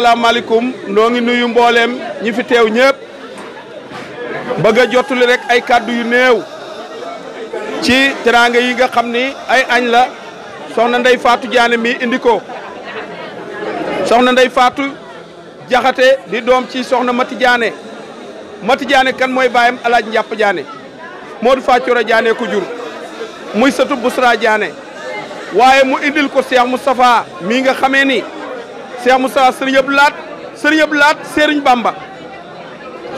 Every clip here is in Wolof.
asalaamaaleykum noo ngi nuyu mbooleem ñi fi teew ñëpp bëgg a jottali rek ay kàddu yu néew ci teraanga yi nga xam ni ay añ la soxna Ndeye Fatou Diané mi indi ko soxna Ndeye Fatou Jaxate di doom ci soxna Mati Diané Mati Diané kan mooy baayam Alaaji Njàpp Diané Modou Faccoro Diané ko jur muy sëtu Busra Diané waaye mu indil ko Cheikh Moustapha mii nga xamee ni Cheikh Moustapha Serigne Abdou Lahat Serigne Bamba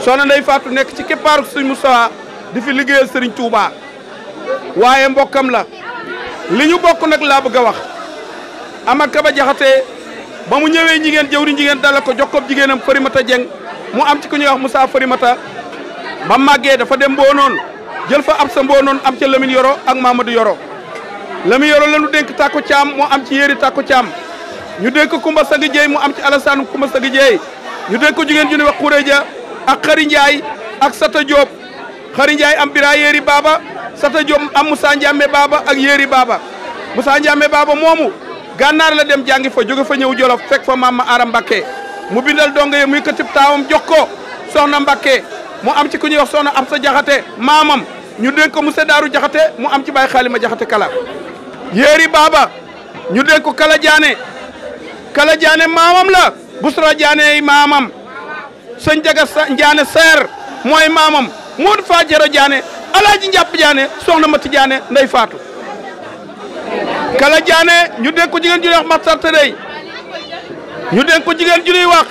soxna Ndeye Fatou nekk ci keppaaru Serigne Moustapha di fi liggéeyal Serigne Touba waaye mbokkam la li ñu bokk nag laa bëgg a wax Amaka Ba Jaxate ba mu ñëwee jigéen jëwriñ jigéen dala ko jox ko jigéenam Farimata Dieng mu am ci ku ñuy wax Moussa Farimata ba màggee dafa dem mboonoon jël fa ab sa mboonoon am ca Lamine Yoro ak Mamadou Yoro Lamine Yoro la ñu dénk Takko Caam mu am ci Yéri Takko Caam ñu dénk ko Kumba Sagi Jeey mu am ci Alassane Kumba Sagi Jeey ñu dénk ko jigéen ju ñuy wax Xureja ak Xari Njaay ak Sata Diop Xari Njaay am Bira Yéri Baba Sata Diop am Moussa Ndiame Baba ak Yéri Baba Moussa Ndiame Baba moomu gànnaar la dem jàngi fa jóge fa ñëw Jolof fekk fa Mama Aram Mbakke mu bindal donga yi muy këtib taawam jox ko soxna Mbakke mu am ci ku ñuy wax soxna Absa Jaxate maamam ñu dénk ko Moussa Daaru Jaxate mu am ci Baay Xaalima Jaxate Kala Yéri Baba ñu dénk ko Kala Diané maamam la Busra Diané maamam sëñ Jaga Diané Seer mooy maamam Modou Faccoro Diané Alaaji Njàpp Diané soxna Mati Diané Ndeye Fatou Kala Diané ñu dénk ko jigéen ju ñuy wax Matar Tërey ñu dénk ko jigéen ju ñuy wax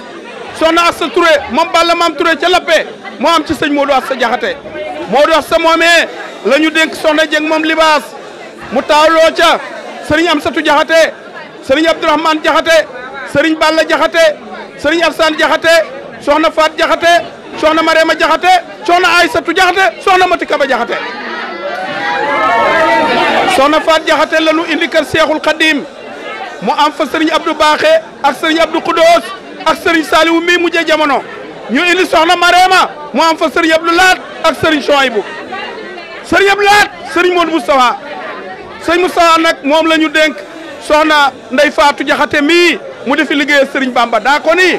soxna Assa Touré moom Balla Maam Touré ca Lappé moo am ci sëñ Modou Assa Jaxate Modou Assa moomee la ñu dénk soxna Dieng moom libaas mu taawloo ca sëriñ Amsatu Jaxate sëriñ Abdourahmane Jaxate sëriñ Balla Jaxate sëriñ Alsane Jaxate soxna Faat Jaxate soxna Marema Jaxate soxna Aysatu Jaxate soxna Mati Kaba Jaxate soxna Faat Jaxate la ñu indi kër Seexul Xadim mu am fa sëriñ Abdou Baaxe ak sëriñ Abdou Xudoos ak sëriñ Saliwu mi mujjee jamono ñu indi soxna Marema mu am fa sëriñ Abdou Lahat ak sëriñ Chouaïbou sëriñ Abdou Lahat sëriñ Modou Moustapha sëriñ Moustapha nag moom la ñu dénk soxna Ndeye Fatou Jaxate mii mu defi liggéeyal sëriñ Bamba daa ko ni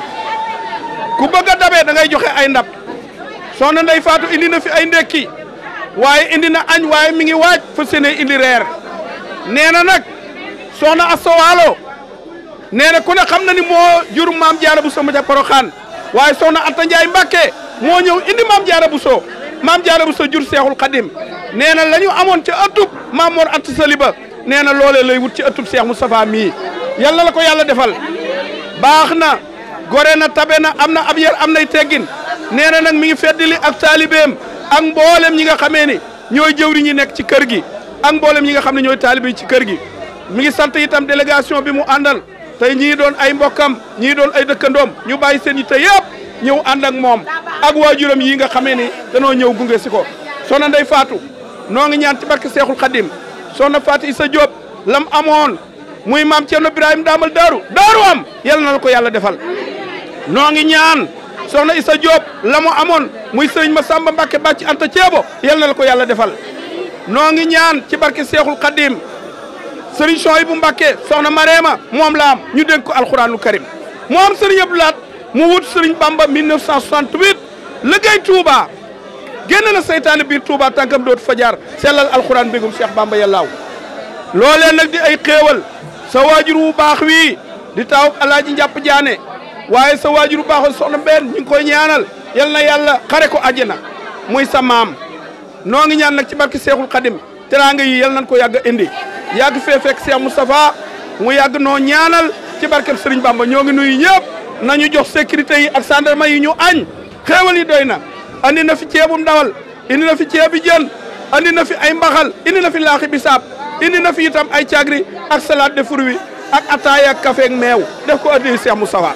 ku bëgg a dabee da ngay joxe ay ndab soxna Ndeye Fatou indi na fi ay ndekki waaye indi na añ waaye mi ngi waaj fa sene indi reer nee na nag soxna Asta Waalo nee na ku ne xam na ni moo jur maam Jaara Buso ma ca Poroxaan waaye soxna Anta Njaay Mbàkke moo ñëw indi maam Jaara Buso jur Seexul Xadim nee na la ñu amoon ca ëttub maam Mor Anta Sali ba nee na loolee lay wut ci ëttub Seex Moustapha mii yàlla la ko yàlla defal baax na gore na tabe na am na ab yar am nay teggin nee na nag mi ngi feddali ak taalibeem ak mboolem ñi nga xamee ni ñooy jëwri ñi nekk ci kër gi ak mboolem ñi nga xam ne ñooy taalibe yi ci kër gi mi ngi sant itam délégation bi mu àndal tey ñii doon ay mbokkam ñii doon ay dëkkandoom ñu bàyyi seen yi te yëpp ñëw ànd ak moom ak waajuram yi nga xamee ni danoo ñëw gunge si ko soxna Ndeye Fatou noo ngi ñaan ci barke Seexul Xadim soxna Fatou Issa Diop lam amoon muy maam Cerno Ibrahima daamal daaru am yàlla na ko yàlla defal noo ngi ñaan soxna Issa Diop la mu amoon muy sëriñ Massamba Mbacke bàcc Anta Ceebo yàlla na ko yàlla defal noo ngi ñaan ci barke Seexul Xadim sëriñ Chouaïbou Mbacke soxna Marema moom la am ñu dénk ko alxuraanul karim moom sëriñ Abdou Lahat mu wut sëriñ Bamba 1968 liggéey Touba génn na seytaane biir Touba tànkam dootu fa jaar sellal alxuraan bégum Cheikh Bamba yàllaaw loolee nag di ay xéewal sa waajur wu baax wii di taaw Alaaji Njàpp Diané waaye sa waajur wu baaxoon soxna Mbène ñu ngi koy ñaanal yal na yàlla xare ko àjjana muy sa maam noo ngi ñaan nag ci barke Seexul Xadim teraanga yi yal nañ ko yàgg a indi yàgg fee fekk Cheikh Moustapha mu yàgg noo ñaanal ci barkeb Serigne Bamba ñoo ngi nuyu ñëpp nañu jox sécurité yi ak gendarme yi ñu añ xéewal yi doy na andi na fi ceebu ndawal indi na fi ceebi jën andi na fi ay mbaxal indi na fi laaxi bisaab indi na fi itam ay cagri ak salade de fruits ak ataaya ak café ak meew def ko addi Cheikh Moustapha